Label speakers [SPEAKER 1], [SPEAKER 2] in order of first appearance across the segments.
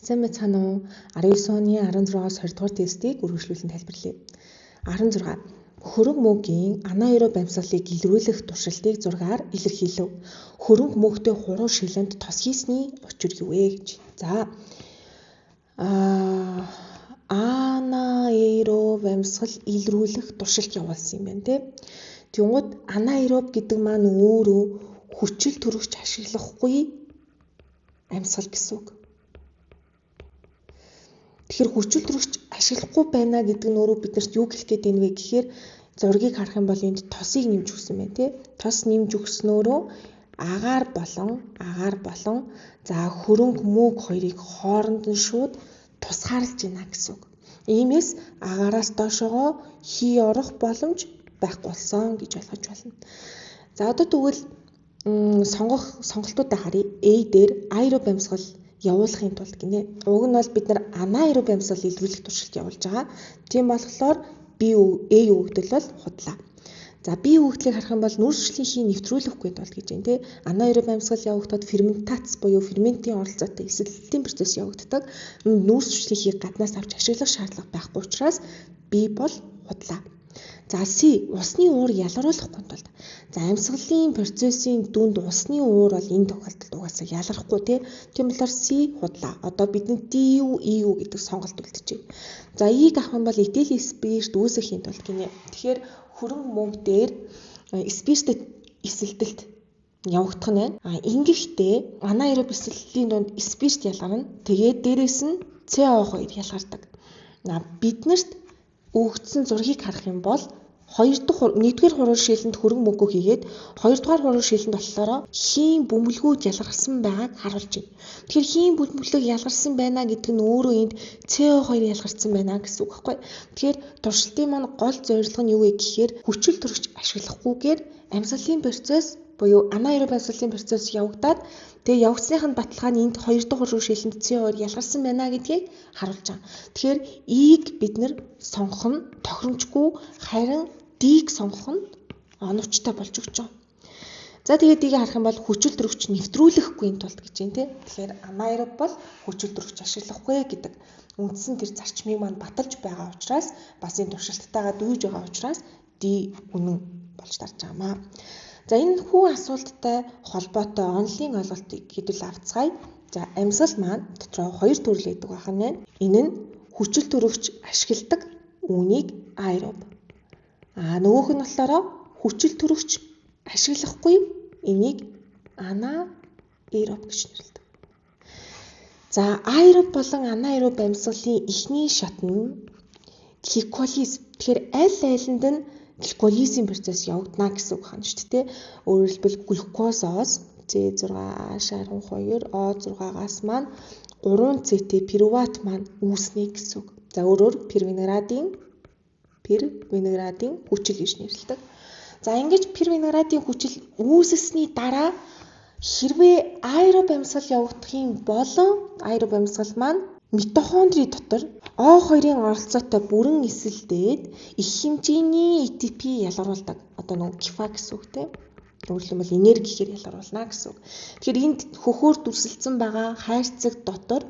[SPEAKER 1] Сайн байцгаана уу? 19 оны 16-аас 20 дугаар тестийг үргэлжлүүлэн тайлбарлая. 16. Хөрөнгө мөнгийн анаэроб амьсгалыг илрүүлэх туршилтыг зургаар илэрхийлэв. Хөрөнгө мөнгөтэй хуруу шилэнд тос хийсний учир юу вэ гэж. За анаэроб амьсгал илрүүлэх туршилт явуулсан юм байна те. Тэнгууд анаэроб гэдэг маань өөрөө хүчил төрөгч ашиглахгүй амьсгал гэсэн үг. Тэгэхээр хүчил төрөгч ашиглахгүй байна гэдэг нь өөрөө биднэрт юу хэлэх гээд байна вэ гэхээр зургийг харах юм бол энд тосыг нэмж өгсөн байна тий. Тос нэмж өгснөөрөө агаар болон за хөрөнгө мөг хоёрыг хооронд нь шууд тусгаарлаж байна гэсэн үг. Иймээс агаараас доошогоо хий орох боломж байхгүй болсон гэж ойлгож байна. За одоо тэгвэл сонголтуудаа харъя. A дээр аэроб амьсгал явуулахын тулд гинэ. Уг нь бол бид нар анаэроб амьсгал илрүүлэх туршилт явуулж байгаа. Тийм болохоор B A өгөгдөл бол худлаа. За B өгөгдлийг харах юм бол нүүрсшлийн хий нэвтрүүлэхгүй тулд гэж байна тий. Анаэроб амьсгал явагдахад ферментац буюу ферментийн оролцоотой эсэлтийн процесс явагддаг. Нүүрсшлийн хийг гаднаас авч ашиглах шаардлага байхгүй учраас B бол худлаа. За C усны уур ялгаруулахгүй тулд. За амьсгалын процессын дүнд усны уур бол энэ тохиолдолд угаасаа ялгархгүй тий. Тийм болохоор C худлаа. Одоо бидэнд D U E U гэдэг сонголт үлджээ. За E-г авах юм бол этил спирт үүсгэхийн тулд гинэ. Тэгэхээр хөрөнгө мөнгө дээр спиртэд эсэлтэлт явагдах нь байна. А ингэхдээ анаэроб эсэлтлийн дунд спирт ялгарна. Тэгээд дээрэс нь CO2 ялгардаг. Биднэрт өгөгдсөн зургийг харах юм бол нэгдүгээр хуруу шилэнд хөрөнгө мөнгөө хийгээд хоёрдугаар хуруу шилэнд болохоор хийн бөмбөлгүүд ялгарсан байгааг харуулж байна. Тэгэхээр хийн бөмбөлөг ялгарсан байна гэдэг нь өөрөө энд CO2 ялгарсан байна гэсэн үг байхгүй. Тэгэхээр туршилтын маань гол зорилго нь юу вэ гэхээр хүчил төрөгч ашиглахгүйгээр амьсгалын процесс буюу анаэроб амьсгалын процесс явагдаад тэгээ явагдсных нь баталгаа нь энд хоёр дахь хуруу шилэнд CO2 ялгарсан байна гэдгийг харуулж байгаа. Тэгэхээр E-г бид нэр сонгох нь тохиромжгүй, харин D-г сонгох нь оновчтой болж өгч байгаа. За тэгээд D-г харах юм бол хүчил төрөгч нэвтрүүлэхгүй тулд гэж байна тий. Тэгэхээр анаэроб бол хүчил төрөгч ашиглахгүй гэдэг үндсэн тэр зарчмыг маань баталж байгаа учраас бас энэ туршилттайгаа дүүж байгаа учраас D үнэн болж тарж байгаа маа. За энэ хүү асуулттай холбоотой онлын ойлголтыг хэдүүл авцгаая. За амьсгал маань дотроо хоёр төрөл байдаг байх нь байна. Энэ нь хүчил төрөгч ашигладаг, үүнийг аэроб. А нөгөөх нь болохоор хүчил төрөгч ашиглахгүй, энийг анаэроб гэж нэрлэдэг. За аэроб болон анаэроб амьсгалын эхний шат нь гликолиз. Тэгэхээр аль айланд нь гликолизийн процесс явагдана гэсэн үг байна шүү дээ. Өөрөөр хэлбэл глюкозоос C6H12 O6-аас маань 3CT пируват маань үүснэ гэсэн үг. За өөрөөр пирвиноградын хүчил гэж нэрлэдэг. За ингэж пирвиноградын хүчил үүсгэсний дараа хэрвээ аэроб амьсгал явагдах юм болон аэроб амьсгал маань митохондри дотор O2-ын оролцоотой бүрэн эсэлдээд их хэмжээний ATP ялгаруулдаг. Одоо нөгөө кефа гэсэн үг тийм. Өөрөөр хэлбэл энерги ихээр ялгаруулна гэсэн үг. Тэгэхээр энд хөхөөр дүрсэлдсэн байгаа хайрцаг дотор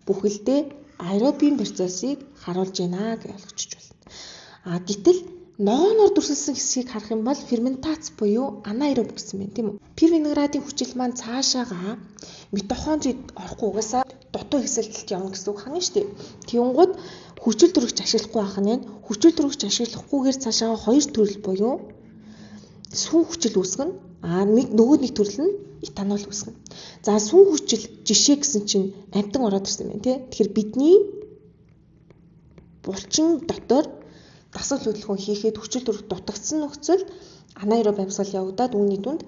[SPEAKER 1] бүхэлдээ аэробийн процессыг харуулж байна гэж ойлгочих болно. А гэтэл ногооноор дүрсэлсэн хэсгийг харах юм бол ферментац буюу анаэроб гэсэн байна тийм үү. Пирвиноградын хүчил маань цаашаага митохондрид орохгүй угаасаа дутуу хэсэлтэлт явна гэсэн үг хана шүү дээ. Тэнгууд хүчил төрөгч ашиглахгүй байх нь хүчил төрөгч ашиглахгүйгээр цаашаа хоёр төрөл буюу сүүн хүчил үүсгэнэ. А нэг нөгөө нэг төрөл нь этанол үүсгэнэ. За сүүн хүчил жишээ гэсэн чинь амьтан ороод ирсэн байна тий. Тэгэхээр бидний булчин дотор дасгал хөдөлгөөн хийхэд хүчил төрөх дутагдсан нөхцөлд анаэроб амьсгал явагдаад үүний дүнд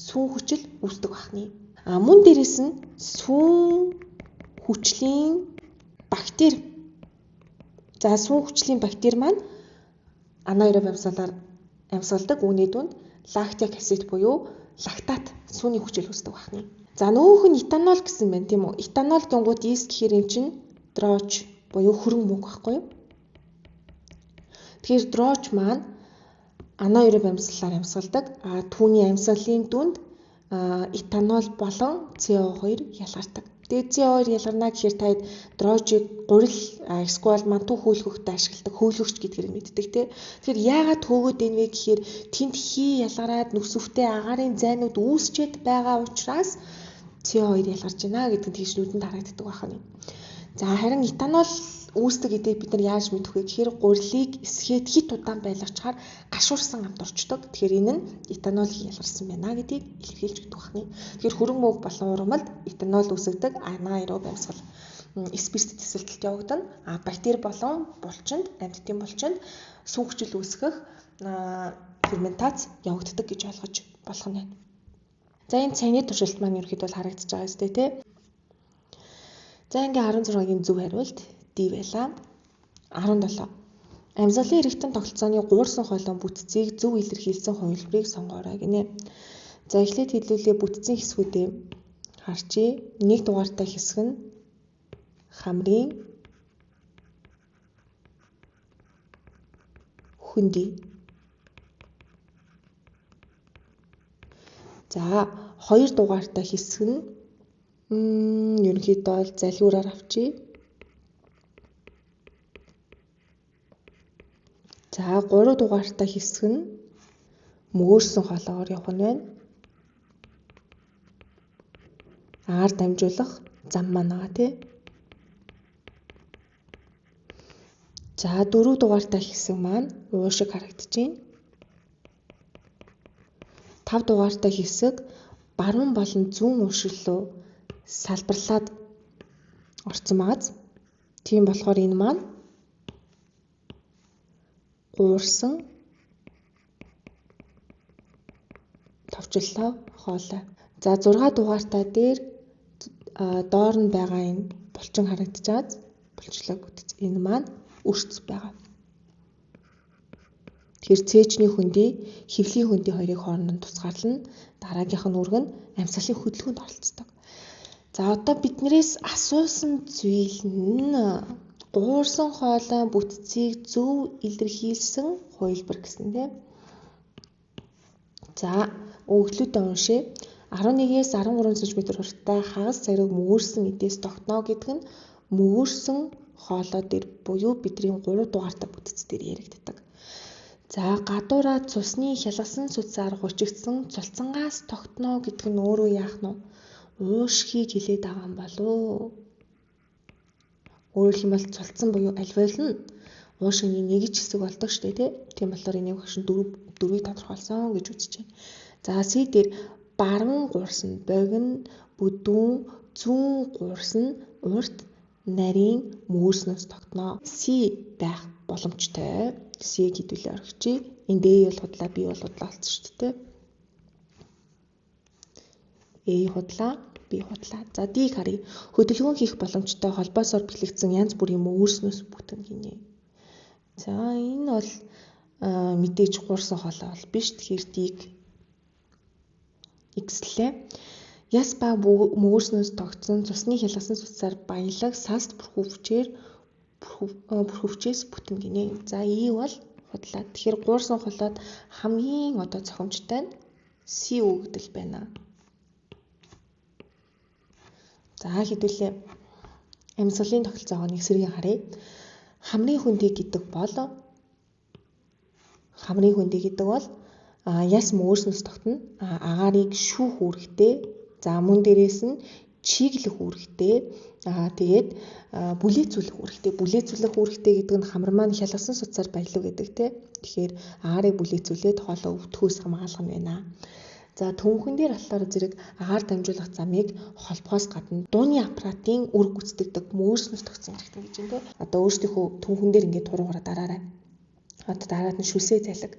[SPEAKER 1] сүүн хүчил үүсдэг байх нь. А мөн дээрэс нь сүүн хүчлийн бактери. За сүүн хүчлийн бактери маань анаэроб амьсгалаар амьсгалдаг. Үүний дүнд лактик акид буюу лактат сүүний хүчил үүсдэг байх нь. За нөгөөх нь этанол гэсэн байна тийм үү? Этанол гингууд ис гэхээр эн чинь дрож буюу хөрөнгө мөнгө байхгүй юу? Тэгэхээр дрож маань анаэроб амьсгалаар амьсгалдаг. А түүний амьсгалын дүнд этанол болон CO2 ялгардаг. Тэгээд CO2 ялгарна гэхээр та дрожийг гурил эсвэл манту хөөлгөхтэй ашигладаг хөөлгөгч гэдгээр мэддэг те. Тэгэхээр яагаад хөөгөөд байна вэ гэхээр тэнд хий ялгараад нүсвтэй агаарын зайнууд үүсчээд байгаа учраас CO2 ялгарч байна гэдэг нь тийш нүдэнд харагддаг байна. За харин этанол үүсдэг гэдгийг бид нар яаж мэдэх вэ гэхээр гурилыг эсгээд хит удаан байлгачаар гашуурсан амт орчдөг. Тэгэхээр энэ нь этанол ялгарсан байна гэдгийг илэрхийлж өгдөг байна. Тэгэхээр хөрөнгө мөг болон ургамалд этанол үүсгэдэг анаэроб амьсгал спирт тэсэлтэлт явагдана. А бактери болон булчинд, амьтдын булчинд сүүхжил үүсгэх ферментац явагддаг гэж ойлгож болох нь байна. За энэ цайны туршилт маань ерөнхийдөө бол харагдаж байгаа зү тэ. За ингээ 16-гийн зөв хариулт D байлаа. 17. Амьсгалын эргэтэн тогтолцооны гуурсан хоолойн бүтцийг зөв илэрхийлсэн хувилбарыг сонгоорой гинэ. За эхлээд хэдүүлээ бүтцийн хэсгүүдээ харчээ. Нэг дугаартай хэсэг нь хамрын хөндөй. За хоёр дугаартай хэсэг нь ерөнхийдөө бол залгиураар авчий. За 3 дугаартай хэсэг нь мөгөөрсөн хоолоогоор явах нь байна. Агаар дамжуулах зам маань байгаа тий. За 4 дугаартай хэсэг маань уушиг харагдаж байна. 5 дугаартай хэсэг баруун болон зүүн уушиг руу салбарлаад орцсон байгааз. Тийм болохоор энэ маань гуурсан товчлоо хоолой. За 6 дугаартай дээр доор нь байгаа энэ булчин харагдаж байгааз булчлаг бүтц. Энэ маань өрц байгаа. Тэгэхээр цээжний хөндий, хөвлийн хөндий хоёрыг хооронд нь тусгаарлана. Дараагийнх нь үүрэг нь амьсгалын хөдөлгөөнд оролцдог. За одоо биднээс асуусан зүйл нь гуурсан хоолойн бүтцийг зөв илэрхийлсэн хувилбар гэсэн тийм. За өгөгдлүүдээ уншъя. 11-ээс 13 см хурдтай хагас цагийг мөгөөрсөн эдээс тогтно гэдэг нь мөгөөрсөн хоолой дээр буюу бидний 3 дугаартай бүтц дээр яригддаг. За гадуураа цусны хялгасан судсаар хучигдсан цулцангаас тогтно гэдэг нь өөрөө яах нь вэ? Уушхийг хилээд байгаа юм болов. Өөрөөр хэлбэл цулцсан буюу альвеол нь уушгины нэг ч хэсэг болдог шүү дээ тий. Тийм болохоор энийг багш нь дөрвийг тодорхойлсон гэж үзэж байна. За С дээр баруун гуурсан богино, бүдүүн, зүүн гуурсан урт нарийн мөрснөөс тогтно. С байх боломжтой. С-г хэдүүлээ орхичих. Энд А бол худлаа, Б бол худлаа болсон шүү дээ. А худлаа, Б худлаа. За D-г харъя. Хөдөлгөөн хийх боломжтой холбоосоор бэлэгдсэн янз бүрийн мөрснөөс бүтэн гинэ. За энэ бол мэдээж гуурсан хоолой бол биш. Тэгэхээр D-г X-лээ. Яс ба мөгөөрснөөс тогтсон цусны хялгасан судсаар баялаг саст бүрхөвчээс бүтэн гинэ. За И бол худлаа. Тэгэхээр гуурсан хоолойд хамгийн одоо зохимжтой нь С өгөгдөл байна. За хэдүүлээ амьсгалын тогтолцоогоо нэг сэргийн харъя. Хамрын хөндий гэдэг бол яс мөрснөөс тогтно. Агаарыг шүүх үүрэгтэй. За мөн дээрээс нь чиглэх үүрэгтэй. Тэгээд бүлээцүүлэх үүрэгтэй. Бүлээцүүлэх үүрэгтэй гэдэг нь хамар маань хялгасан судсаар баялаг гэдэг те. Тэгэхээр агаарыг бүлээцүүлээд хоолой өвдөхөөс хамгаалах нь байна. За түнхэн дээр болохоор зэрэг агаар дамжуулах замыг холбохоос гадна дууны аппаратын үүрэг гүйцэтгэдэг мөрснөөс тогтсон хэрэгтэй гэж байна те. Одоо өөрсдийнхөө түнхэн дээр ингээд туруугаараа дараарай. Одоо дараад нь шүлсээ залиг.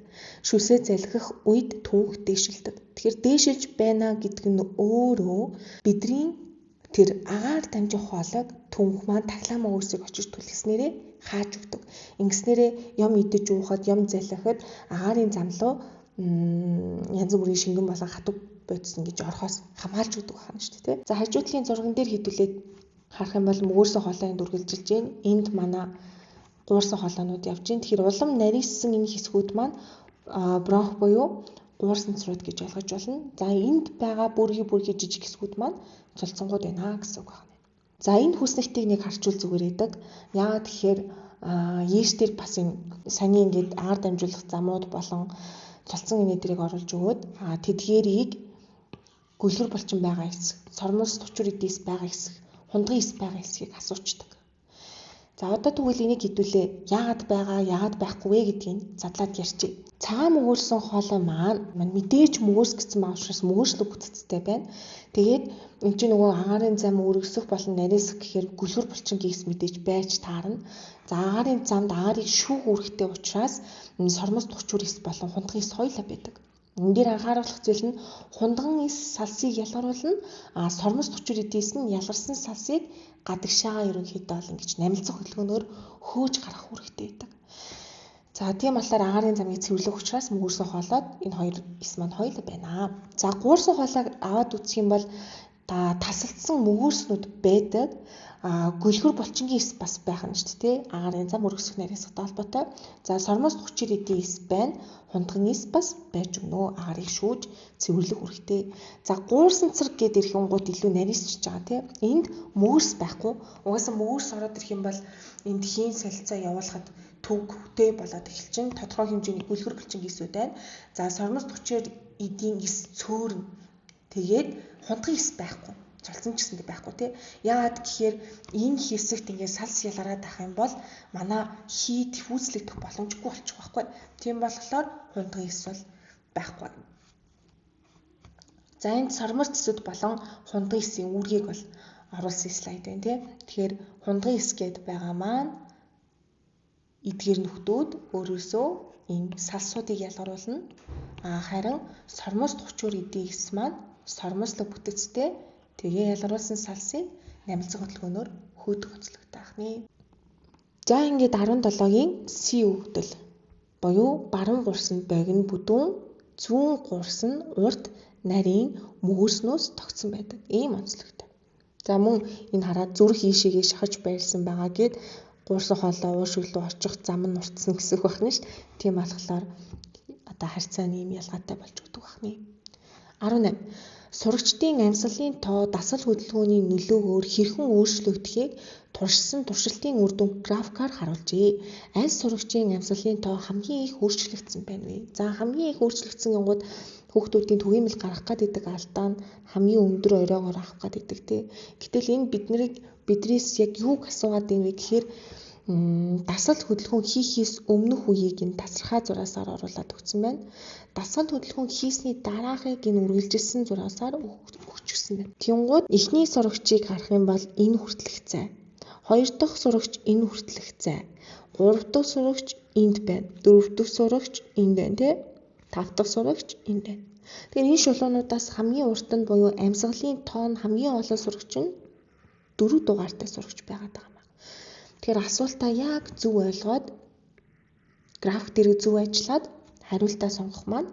[SPEAKER 1] Шүлсээ залгих үед түнх дээшилдэг. Тэгэхээр дээшилж байна гэдэг нь өөрөө бидний тэр агаар дамжих хоолойг түнх маань тахлаамаа өөрсөг очиж түлхснээрээ хааж өгдөг. Ингэснээрээ юм идэж уухад, юм залгихад агаарын зам руу янз бүрийн шингэн болон хатуу бодис ингэж орохоос хамгаалж өгдөг байна шүү дээ. За хажуу талын зурган дээр хэдүүлээд харах юм бол мөгөөрсөн хоолойн дүргэлжилж байна. Энд манай гуурсан хоолойнууд явж байна. Тэгэхээр улам нарийссан энэ хэсгүүд маань бронх буюу гуурсан црууд гэж ойлгож байна. За энд байгаа бүрхий жижиг хэсгүүд маань цулцангууд байна гэсэн үг байна. За энэ хүснэгтийг нэг харчвал зүгээр идэг. Яагаад гэхээр ЕШ дээр бас энэ саяны ингээд агаар дамжуулах замууд болон цолцон инээдрийг оруулж өгөөд тэдгээрийг гөлгөр булчин байгаа хэсэг, сормоос тучур эдис байгаа хэсэг, хундгын эс байгаа хэсгийг асуучдаг. За одоо тэгвэл энийг хэдүүлээ яагаад байгаа, яагаад байхгүй вэ гэдгийг задлаад ярьчих. Цагаан мөгөөрсөн хоолой маань мэдээж мөгөөрс гэсэн байгаа учраас мөгөөрслөг бүтцтэй байна. Тэгээд эн чинь нөгөө агаарын зам өргөсөх болон нарийсах гэхээр гөлгөр булчин гис мэдээж байж таарна. За агаарын замд агарыг шүүх үүрэгтэй учраас сормоос тучур эс болон хундгын эс хоёулаа байдаг. Энэ дээр анхааруулах зүйл нь хундган эс салсыг ялгаруулна, а сормоос тучур эдис нь ялгарсан салсыг гадагшаага ерөнхийдөө бол ингэж намилцах хөдөлгөөнөөр хөөж гаргах үүрэгтэй байдаг. За тийм болохоор агаарын замыг цэвэрлэх учраас мөгөөрсөн хоолойд энэ хоёр эс маань хоёулаа байна. За гуурсан хоолойг аваад үзэх юм бол тасалдсан мөгөөрснүүд байдаг. Гөлгөр булчингийн эс бас байх нь шүү дээ. Агаарын зам өргөсөх нарийсахтай холбоотой. За сормоос хүчээр эдийн эс байна. Хундган эс бас байж өгнө. Агарыг шүүж цэвэрлэх үүрэгтэй. За гуурсан цэрэг гээд ирэх юмгууд илүү нарийсчж байгаа тий. Энд мөгөөрс байхгүй. Угаасаа мөгөөрс ороод ирэх юм бол энд хийн солилцоо явуулахад төвөгтэй болоод эхэлчин. Тодорхой хэмжээний гөлгөр булчингийн эсүүд байна. За сормоос хүчээр эдийн эс цөөрнө. Тэгээд хундган эс байхгүй. Цолцон ч гэсэндээ байхгүй тий. Яагаад гэхээр энэ хэсэгт ингээд салс ялгараад ах юм бол манай хий диффузлэгдэх боломжгүй болчих واخгүй. Тийм болохоор хундган эс бол байхгүй. За энд сормоос цэцүүд болон хундган эсийн үүргийг бол оруулсан слайд байна тий. Тэгэхээр хундган эс гээд байгаа маань эдгээр нөхдүүд өөрөөсөө энэ салсуудыг ялгаруулна. Харин сормоос тучуур эдийн эс маань сормоослог бүтэцтэй тэгээ ялгаруулсан салсыг намилцах хөдөлгөөнөөр хөөдөх онцлогтой ахнэ. За ингээд 17-гийн С өгөгдөл буюу баруун гурсанд богино бүдүүн, зүүн гурс нь урт нарийн мөгөөснөөс тогтсон байдаг. Ийм онцлогтой. За мөн энэ хараад зүрх ийшээгээ шахаж байрлсан байгаа гэд гуурсан хоолой уушиг руу очих зам нь уртсан гэсэн үг байна шүү дээ. Тийм болохоор одоо харьцаа нь ийм ялгаатай болж өгдөг байна. 18. Сурагчдын амьсгалын тоо дасгал хөдөлгөөний нөлөөгөөр хэрхэн өөрчлөгдөхийг туршсан туршилтын үр дүнг графикаар харуулжээ. Аль сурагчийн амьсгалын тоо хамгийн их өөрчлөгдсөн байна вэ? За хамгийн их өөрчлөгдсөн гингууд хүүхдүүдийн түгээмэл гаргах гээд идэг алдаа нь хамгийн өндөр оройгоор авах гээд идэг тий. Гэтэл энэ биднээс яг юуг асуугаад байна вэ гэхээр дасгал хөдөлгөөн хийхээс өмнөх үеийг энэ тасархай зураасаар оруулаад өгсөн байна. Дасгал хөдөлгөөн хийсний дараахыг энэ үргэлжилсэн зураасаар өгчихсөн байна. Тэнгууд эхний сурагчийг харах юм бол энэ хүртэлх зай. Хоёр дахь сурагч энэ хүртэлх зай. Гурав дахь сурагч энд байна. Дөрөв дэх сурагч энд байна тий. Тав дахь сурагч энд байна. Тэгэхээр энэ шулуунуудаас хамгийн урт нь буюу амьсгалын тоо нь хамгийн олон сурагч нь 4 дугаартай сурагч байгаад байгаа. Тэгэхээр асуултаа яг зөв ойлгоод график дээр зөв ажиллаад хариултаа сонгох маань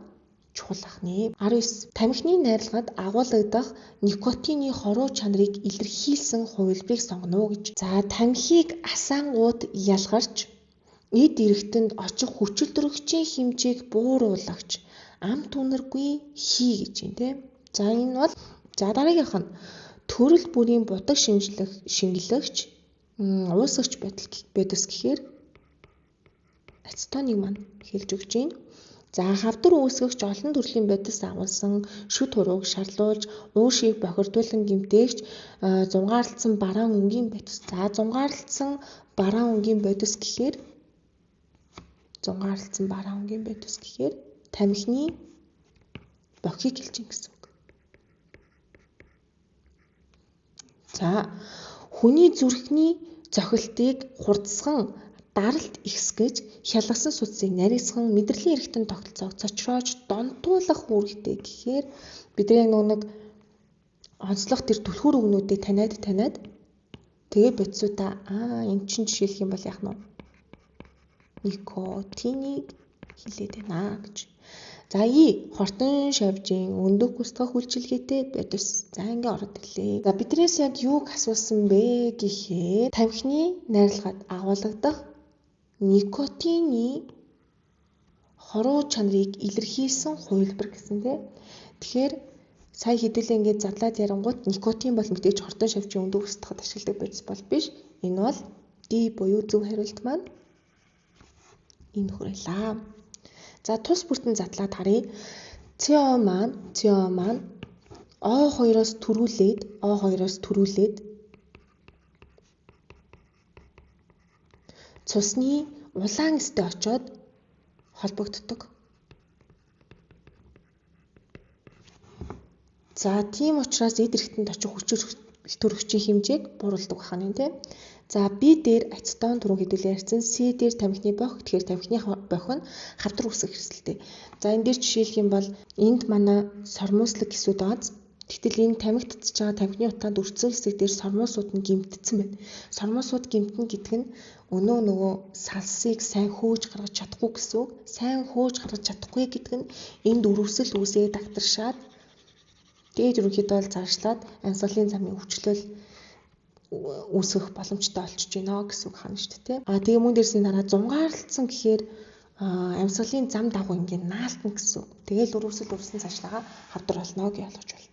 [SPEAKER 1] чухал ахнэ. 19. Тамхины найрлагад агуулгадах никотины хоруу чанарыг илэрхийлсэн хувилбарыг сонгоно уу гэж. За тамхиг асаангууд ялгарч эд эргэтэнд очих хүчилтөрөгчийн хэмжээг бууруулагч амт үнэргүй хий гэж юм те. За энэ бол за дараагийнх нь төрөл бүрийн будаг шингэлэгч уусгагч бодис гэхээр ацетоныг маань хэлж өгч байна. За хавдар үүсгэгч олон төрлийн бодис агуулсан шүд хурууг шарлуулж уушийг бохирдуулан гэмтээгч зунгаарлцсан бараан өнгийн бодис. За зунгаарлцсан бараан өнгийн бодис гэхээр зунгаарлцсан бараан өнгийн бодис гэхээр тамхины бохийг хэлж байна гэсэн үг. За хүний зүрхний зохилтыг хурдсган даралт ихсгэж, хялгасан судсыг нарийсган, мэдрэлийн эргэтэн тогтолцоог цочроож донтуулах үүрэгтэй гэхээр бидний нэг онцлог тэр түлхүүр үгнүүдийг таниад тэгээ бодисуудаа эн чинь жишээлх юм бол яах нь вэ? Никотиныг хилээд байна гэж. За И хортон шавжийн өндөх густгах үйлчилгээтэй бодис. За ингээ ороод ирлээ. За биднээс яг юуг асуусан бэ гэхээр тамхины найрлагад агуулгадах никотины хоруу чанарыг илэрхийлсэн хувилбар гэсэн тийм. Тэгэхээр Сая хэдүүлээ ингээд задлаад ярангууд никотин бол мэдээж хортон шавжийн өндөг устгахад ашигладаг бодис бол биш. Энэ бол D буюу зөв хариулт маань энэ хүрээлээ. За тус бүртэн задлаад харъя. CO маань O2-оос төрүүлээд цусны улаан эстэй очоод холбогддог. За тийм учраас эд эрхтэнд очих хүчирхэг хэмжээг бууруулдаг байна тийм. За B дээр ацетон түрүүн хэдүүлээ ярьсан, C дээр тамхины бохь, тэгэхээр тамхины бохь нь хавдар үүсгэх эрсдэлтэй. За энэ дээр жишээлх юм бол энд манай сормууслаг хэсүүд байгаа. Гэтэл энэ тамхи татж байгаа тамхины утаанд өртсөн хэсэг дээр сормуусууд нь гэмтсэн байна. Сормуусууд гэмтэн гэдэг нь өнөө нөгөө салсыг сайн хөөж гаргаж чадахгүй гэсэн үг. Сайн хөөж гаргаж чадахгүй гэдэг нь энд өрөвсөл үүсээд дагтаршаад тэгээд ерөнхийдөө бол цаашлаад амьсгалын замын өвчлөл үүсгэх боломжтой болчихж байна гэсэн үг хана шүү дээ. А тэгээ мөн дээрсний дараа зунгаарлцсан гэхээр амьсгалын зам дагуу ингээд наалтна гэсэн үг. Тэгээл өрөвсөл өрсөн цаашлаагаа хавдар болно гэж ойлгож байна.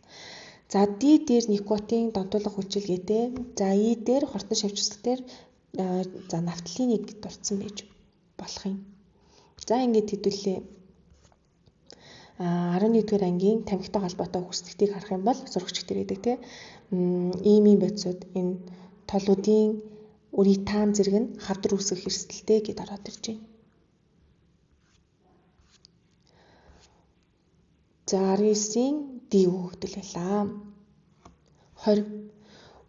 [SPEAKER 1] За D дээр никотин донтуулах хүчилгээтэй. За E дээр хортон шавжсаг дээр за нафталиныг дурдсан байж болох юм. За ингээд хэдүүлээ 11-р ангийн тамхитай холбоотой хүснэгтийг харах юм бол сурагч дээр байдаг тийм ийм бодисууд энэ толуудын уретан зэрэг нь хавдар үүсгэх эрсдэлтэй гэдээ ороод ирж байна. За 19-ийн D өгөгдөл байлаа. 20.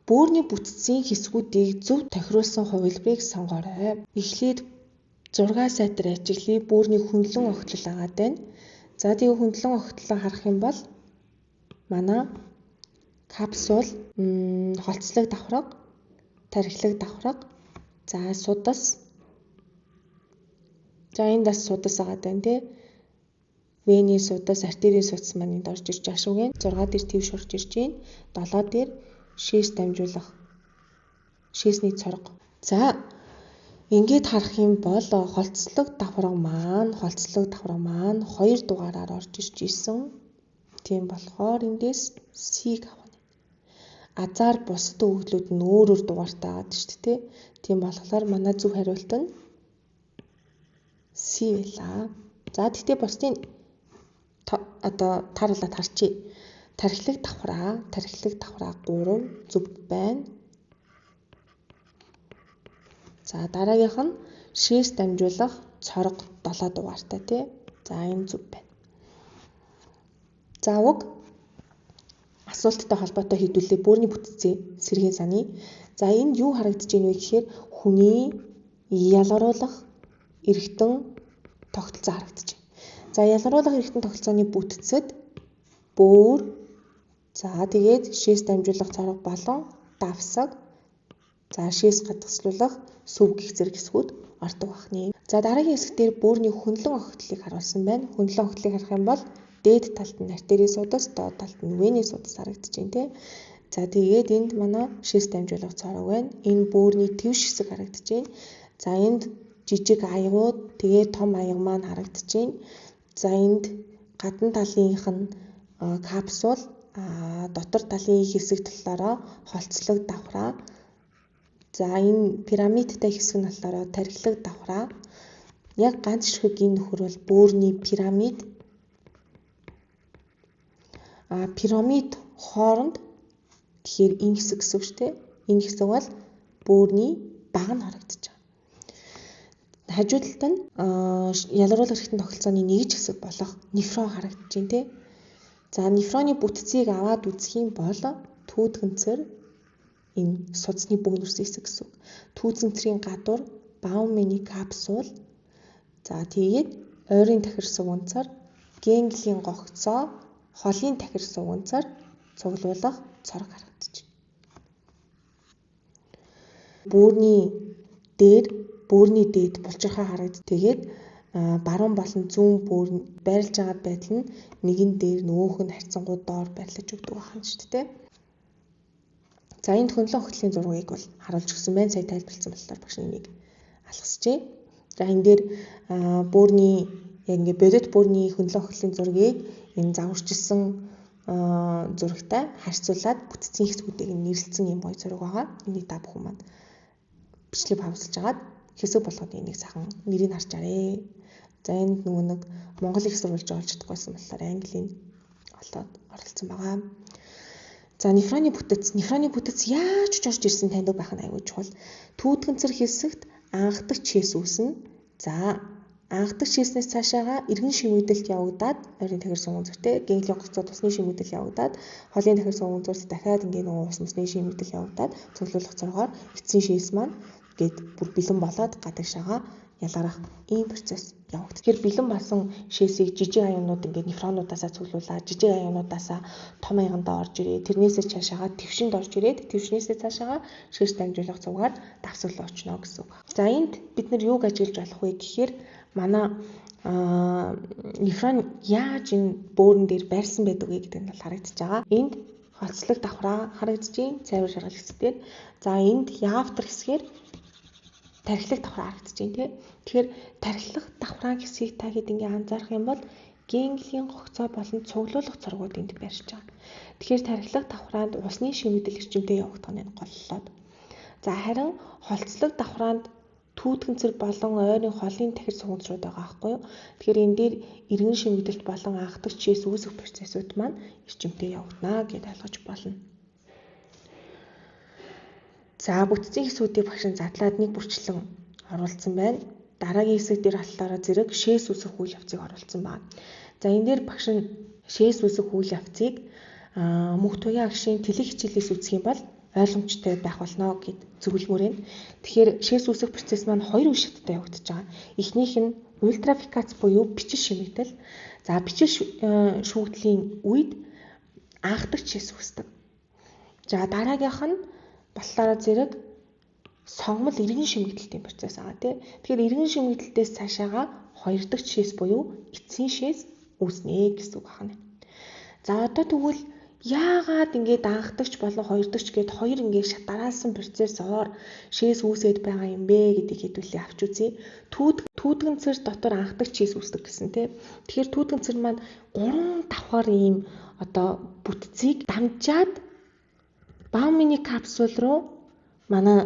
[SPEAKER 1] Бөөрийн бүтцийн хэсгүүдийг зөв тохируулсан хувилбарыг сонгоорой. Эхлээд 6 сайтар ажиглая. Бөөрийн хөндлөн огтлол агаад байна. За тэгээ хөндлөн огтлоо харах юм бол манай капсул, холцлог давхарга, тархилаг давхарга, за судас. За энд бас судас агаад байна тий. Вений судас, артерийн судас маань энд орж ирж байгаа шүү гэн. 6 дээр твш орж ирж байна. 7 дээр шээс дамжуулах шээсний цорго. За ингээд харах юм бол холцлог давхарга маань 2 дугаараар орж ирж исэн. Тийм болохоор эндээс C-г авах. Азар бусад өгөгдлүүд нь өөр өөр дугаартай байгаа шүү дээ. Тийм болохоор манай зөв хариулт нь C байлаа. За тэгтээ бусдын одоо тааруулаад харчээ. Тархилаг давхраа 3 зөв байна. За дараагийнх нь шээс дамжуулах цорго 7 дугаартай тий. За энэ зөв байна. За уг асуулттай холбоотой хэдүүлээ бөөрийн бүтцийн сэргийн саний. За энд юу харагдаж байна вэ гэхээр хүний ялгаруулах эргэтэн тогтолцоо харагдаж байна. За ялгаруулах эргэтэн тогтолцооны бүтцэд бөөр, за тэгээд шээс дамжуулах цорго болон давсаг, за шээс гадагшлуулах сүв гих зэрэг хэсгүүд ордог бахны. За дараагийн хэсэг дээр бөөрийн хөндлөн огтлыг харуулсан байна. Хөндлөн огтлыг харах юм бол дээд талд нь артерийн судас, доод талд нь вений судас харагдаж байна тий. За тэгээд энд манай шээс дамжуулах цорго байна. Энэ бөөрийн твш хэсэг харагдаж байна. За энд жижиг аягууд, тэгээд том аяга маань харагдаж байна. За энд гадна талынх нь капсул, дотор талын хэсэг талаараа холцлог давхраа. За энэ пирамидтай хэсэг нь болохоор тархилаг давхраа. Яг ганц ширхэг энэ нөхөр бол бөөрийн пирамид. Пирамид хооронд тэгэхээр энэ хэсэг гэсэн үг шүү дээ. Энэ хэсэг бол бөөрийн баг нь харагдаж байгаа. Хажуу талд нь ялгаруулах эрхтэн тогтолцооны нэгж хэсэг болох нефрон харагдаж байна тий. За нефроны бүтцийг аваад үзэх юм бол түүтгэнцэр энэ судасны бөөнөрсөн хэсэг гэсэн үг. Түүзэнцрийн гадуур Бауманы капсул, за тэгээд ойрын тахир сугунцар, генглийн гогцоо, холын тахир сугунцар цуглуулах цорог харагдаж байна. Бөөрийн дээр, бөөрийн дээд булчирхай харагдаж, тэгээд баруун болон зүүн бөөр байрлаж байгаа байдал нь нэгэн дээр нөгөөх нь харьцангуй доор байрлаж өгдөг байна шүү дээ. За энэ хөндлөн огтлын зургийг бол харуулж өгсөн байна. Сая тайлбарласан болохоор багш энийг алгасчээ. За энэ дээр бөөрийн яг ингээ бодит бөөрийн хөндлөн огтлын зургийг энэ загварчилсан зурагтай харьцуулаад бүтцийн хэсгүүдийг нэрлэлсэн юм гоё зураг байгаа. Энийг та бүхэн маань бичлэг паузлж агаад хэсэг болгоод энийг сайхан нэрийг харж арай. За энд нөгөө нэг Монгол их сурвалж олж чадахгүйсэн болохоор английн олоод оролцсон байгаа. За нефроны бүтэц, нефроны бүтэц яаж ч орж ирсэн таньдаг байх нь аюул чухал. Түүтгэнцэр хэсэгт анхдагч шээс үүснэ. За анхдагч шээснээс цаашаага эргэн шимэгдэлт явагдаад ойрын тахир суган зүртэй гэнгэлийн гоцоо тусны шимэгдэл явагдаад холын тахир суган зүрт дахиад ингээ нөгөө ус мусны шимэгдэл явагдаад цуглуулах зоргоор эцсийн шээс маань гээд бүр бэлэн болоод гадагшаага ялгарах ийм процесс явагддаг. Тэгэхээр бэлэн болсон шээсийг жижиг аюунууд ингээд нефронуудаасаа цуглуулаад жижиг аюунуудаасаа том аягандаа орж ирээд тэрнээсээ цаашаага твшинд орж ирээд твшнээсээ цаашаага шээс дамжуулах цугаар давсгал очно гэсэн үг. За энд бид нар юуг ажиглаж болох вэ гэхээр манай нефрон яаж энэ бөөрн дээр байрсан байдаг вэ гэдэг нь бол харагдаж байгаа. Энд хоцлог давхраа харагдаж байна. Цайвар шаргал хэсэг дээр. За энд яавтар хэсгээр тархилах давхраа харагдаж байна тий. Тэгэхээр тархилах давхраа хэсгийг та хэд ингээ анзаарах юм бол гэнгэлийн гогцоо болон цуглуулах цоргууд энд байршиж байгаа. Тэгэхээр тархилах давхраанд усны шимэгдэл эрчимтэй явагдах нь голлоод. За харин холцлог давхраанд түүтгэнцэр болон ойрын холын тахир сугамжрууд байгаа байхгүй юу. Тэгэхээр энэ дээр эргэн шимэгдэлт болон анхдагч шээс үүсэх процессууд маань эрчимтэй явагдана гэдээ ойлгож болно. За бүтцийн хэсгүүдийг багш нь задлаад нэг бүрчлэн оруулсан байна. Дараагийн хэсэг дээр болохоор зэрэг шээс үүсэх үйл явцыг оруулсан байна. За энэ дээр багш нь шээс үүсэх үйл явцыг мөнх туяа агшийн тэлэх хичээлээс үзэх юм бол ойлгомжтой байх болно гэд зөвлөмөр байна. Тэгэхээр шээс үүсэх процесс маань хоёр үе шаттай явагдаж байгаа. Эхнийх нь ультрафикац буюу бичил шимэгдэл. За бичил шүүгдлийн үед анхдагч шээс үүсдэг. За дараагийнх нь болохоор зэрэг сонгомол иргэн шимэгдэлтийн процесс байгаа тий. Тэгэхээр иргэн шимэгдэлтээс цаашаага хоёр дахь шээс буюу эцсийн шээс үүснэ гэсэн үг байна. За одоо тэгвэл яагаад ингээд анхдагч болон хоёр дахь гээд хоёр ингээд шат дараалсан процессоор шээс үүсээд байгаа юм бэ гэдгийг хэдүүлээ авч үзье. Түүтгэнцэр дотор анхдагч шээс үүсдэг гэсэн тий. Тэгэхээр түүтгэнцэр маань 3 давхар ийм одоо бүтцийг дамжаад Баумины капсул руу манай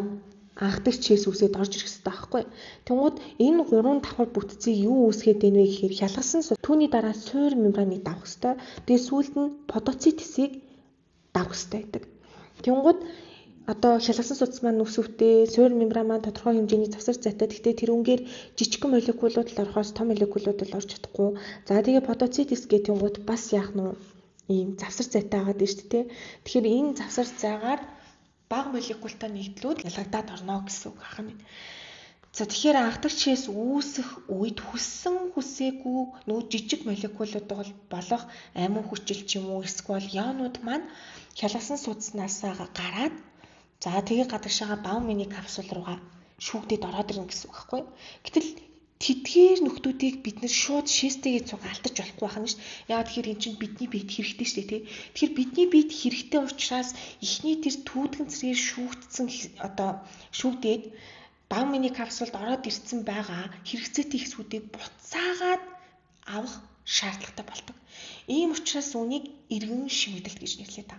[SPEAKER 1] анхдагч шээс үүсээд орж ирэх хэрэгтэй байхгүй. Тэнгууд энэ 3 давхар бүтцийг юу үүсгээд байна вэ гэхээр хялгасан түүний дараа суур мембраныг давах хэрэгтэй. Тэгээ сүүлд нь подоцит хэсгийг давах хэрэгтэй байдаг. Тэнгууд одоо хялгасан судас маань нүсвтэй, суур мембран маань тодорхой хэмжээний завсар зайтай. Гэхдээ тэрүүнгээр жижигхэн молекулууд л орохоос том молекулууд л орж чадахгүй. За тэгээ подоцит хэсгээ тэнгууд бас яах нь ийм завсар зайтай байгаад байна шүү дээ. Тэгэхээр энэ завсар зайгаар бага молекултай нэгдлүүд ялгагдаад орно гэсэн үг ахна. За тэгэхээр анхдагч шээс үүсэх үед хүссэн хүсээгүй нөгөө жижиг молекулууд болох амин хүчил ч юм уу эсвэл ионууд маань хялгасан судаснаасаа гараад за тэгээ гадагшаага Баумины капсул руугаа шүүгдээд ороод ирнэ гэсэн үг байхгүй. Гэтэл тэдгээр нөхдүүдийг бид нэр шууд шээстэйгээ цуг алдаж болохгүй байх нь шүү. Яагаад тэгэхээр эн чинь бидний биед хэрэгтэй шүү дээ, тий. Тэгэхээр бидний биед хэрэгтэй учраас эхний тэр түүтгэн цэрэгээр шүүгдсэн одоо шүүгдээд Баумины капсулд ороод ирсэн байгаа хэрэгцээтэй хэсгүүдийг буцаагаад авах шаардлагатай болдог. Ийм учраас үүнийг эргэн шимэгдэлт гэж нэрлэдэг та.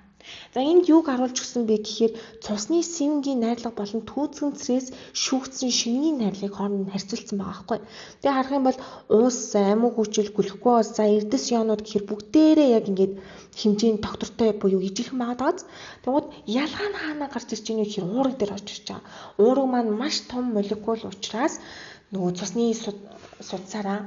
[SPEAKER 1] За энд юуг харуулж өгсөн бэ гэхээр цусны сивэнгийн найрлага болон түүцгэн црээс шүүгдсэн шингийн найрлагыг хооронд нь харьцуулсан байгаа байхгүй. Тэгээ харах юм бол уус, амин хүчил, глюкоз, за эрдэс ионууд гэхээр бүгдээрээ яг ингээд хэмжээний доктортой буюу ижилхэн байгаа даа. Тэгмээд ялгаа нь хаанаа гарч ирж байгаа вэ гэхээр уураг дээр орж ирж байгаа. Уураг маань маш том молекул учраас нөгөө цусны судсаараа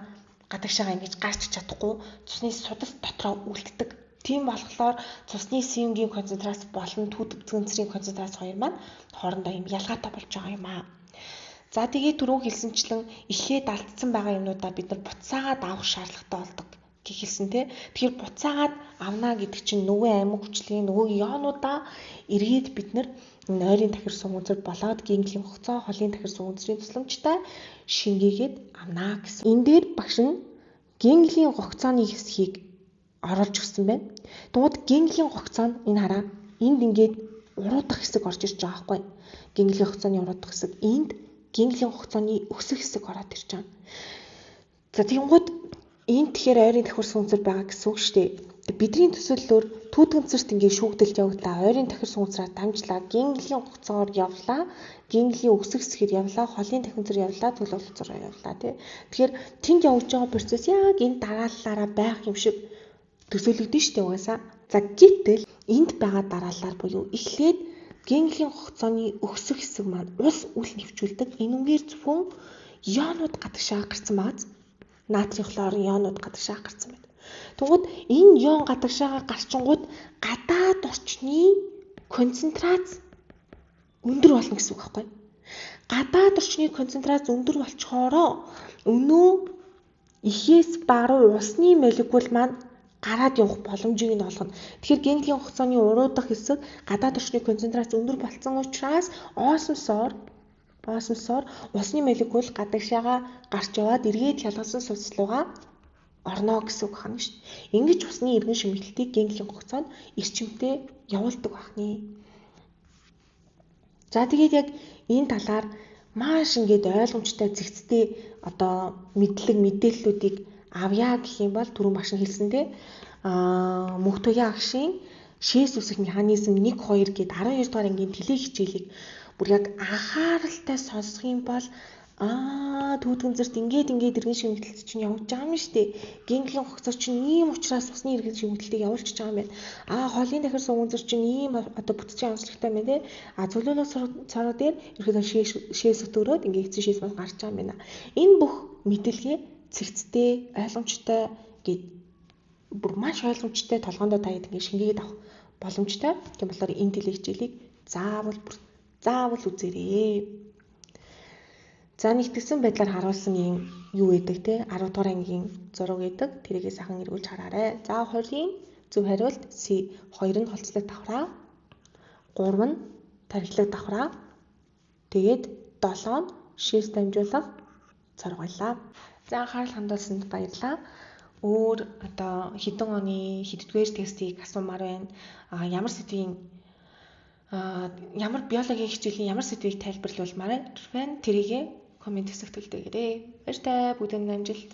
[SPEAKER 1] гадагшаага ингэж гарч чадахгүй цусны судас дотроо үлддэг. Тийм болохоор цусны сивэнгийн концентрац болон түүтгэнцрийн концентрац хоёр маань хоорондоо юм ялгаатай болж байгаа юм аа. За тэгээ түрүүн хэлсэнчлэн эхлээд алдсан байгаа юмнуудаа бид нар буцаагаад авах шаардлагатай болдог гэж хэлсэн тий. Тэгэхээр буцаагаад авна гэдэг чинь нөгөө амин хүчлийн нөгөө ионуудаа эргээд бид нар нойрын тахир сугамжир болоод гинклийн хугацаа холын тахир сугамжрын тусламжтай шингээгээд авна гэсэн. Энэ дээр багш нь гинклийн гогцооны хэсгийг оруулж өгсөн байна. Тэгвэл гинклийн гогцоо нь энэ хараа энд ингээд уруудах хэсэг орж ирж байгаа байхгүй. Гинклийн гогцооны уруудах хэсэг энд гинклийн гогцооны өсөх хэсэг ороод ирж байгаа. За тэгэнгүүт энд тэгэхээр ойрын тахир сугамжир байгаа гэсэн үг шүү дээ. Бидний төсөөллөөр түүтгэнцэрт ингээд шүүгдэлт явагдлаа, ойрын тахир сугамцраар дамжлаа, гингэлийн гоцоор явлаа, гингэлийн өксөх хэсгээр явлаа, холын тахинцэр явлаа, цөлөөлцөөр явлаа тий. Тэгэхээр тэнд явж байгаа процесс яг энэ дарааллаараа байх юм шиг төсөөлөгдөн шүү дээ угаасаа. За гэтэл энд байгаа дарааллаар буюу эхлээд гингэлийн гоцооны өксөх хэсэг маань ус үл нэвчүүлдэг. Энүүгээр зөвхөн ионууд гадагшаа гарсан байгаа. Натрий хлор ионууд гадагшаа гарсан байна. Тэгвэл энэ ион гадагшаага гарчингууд гадаад орчны концентрац өндөр болно гэсэн үг байхгүй. Гадаад орчны концентрац өндөр болчхоороо өнөө ихээс баруун усны молекул маань гараад явах боломжийг нь олгоно. Тэгэхээр гингэлийн хугацааны уруудах хэсэг гадаад орчны концентрац өндөр болсон учраас осмосоор усны молекул гадагшаага гарч яваад эргээд хялгасан судас руугаа орно гэсэн үг байна шүү дээ. Ингэж усны эргэн шимэглэлтийг гингэлийн хугацаанд эрчимтэй явуулдаг байна. За тэгээд яг энэ талаар маш ингээд ойлгомжтой зэгцтэй одоо мэдлэг мэдээллүүдийг авъя гэх юм бол түрүүн багш нь хэлсэн те Мөнхтөгийн агшийн шээс үсэх механизм 1 2 гээд 12 дугаар ангийн теле хичээлийг бүр яг анхааралтай сонсох юм бол түүтгэнзэрт ингээд эргэн шимэглэлт чинь явж байгаа юм шүү дээ. Гингэлийн хугацаа чинь ийм учраас усны эргэн шимэглэлтийг явуулчихж байгаа юм байна. Холын дахир сугамзар чинь ийм одоо бүтцийн онцлогтой байна те. Цөлөөлөх цороо дээр ерөөдөө шээс өтөрөөд ингээд эцсийн шээс маань гарч байгаа юм байна. Энэ бүх мэдлэгээ цэгцтэй, ойлгомжтой гээд бүр маш ойлгомжтой толгоондоо та хэд ингээд шингээгээд авах боломжтой. Тийм болохоор энэ теле хичээлийг заавал үзээрэй. За нэгтгсэн байдлаар харуулсан юм юу гэдэг те 10 дугаар ангийн зураг гэдэг тэрийгээ сайхан эргүүлж хараарай. За 20-ийн зөв хариулт С 2 нь холцлог давхраа, 3 нь тархилаг давхраа, тэгээд 7 нь шээс дамжуулах цорго байлаа. За анхаарал хандуулсанд баярлалаа. Өөр одоо хэдэн оны хэддүгээр тестийг асуумаар байна. Ямар сэдвийн ямар биологийн хичээлийн ямар сэдвийг тайлбарлуулмаар байна тэрийгээ коммент хэсэгт үлдээгээрэй. Баяртай, бүгдэнд амжилт.